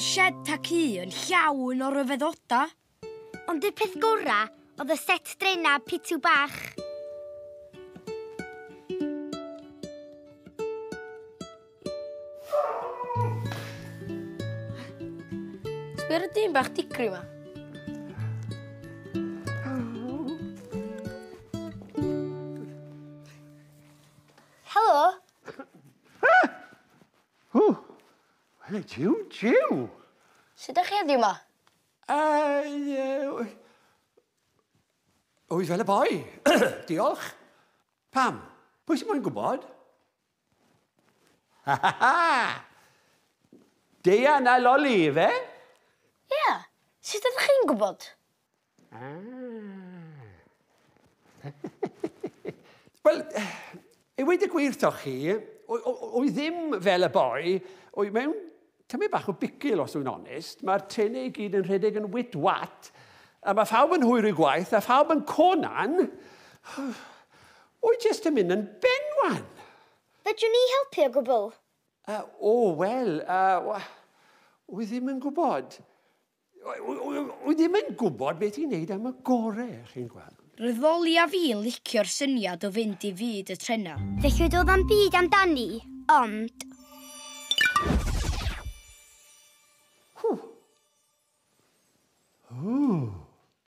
Oedd y shed tacu yn llawn o ryfeddoda. Ond y peth gora oedd y set drena pitw bach. Sbia ar y dyn bach digri 'ma. Helo. Ww! Wel, jiw, jiw! Sut 'dach chi heddiw 'ma? Yy, Wyt fel y boi. Diolch. Pam? Pwy sy'n moyn gwybod? Ha ha ha! Deian a Loli, ife? Ia. Sut ydych chi'n gwybod? Ah. Wel, i weud y gwir 'thoch chi, wy ddim fel y boi, wy mewn tymed bach o bicil os wy'n onest, mae'r trenau i gyd yn rhedeg yn wit wat, a mae phawb yn hwyr i gwaith, a phawb yn conan, wy jyst yn mynd yn benwan. Fedrwn ni helpu o gwbl? O, wel, wy ddim yn gwybod. Wy ddim yn gwybod beth i wneud am y gore, chi'n gweld. Roedd Loli a fi'n licio'r syniad o fynd i fyd y trenau. Felly doedd na'm byd amdani, ond... Ww. Ww.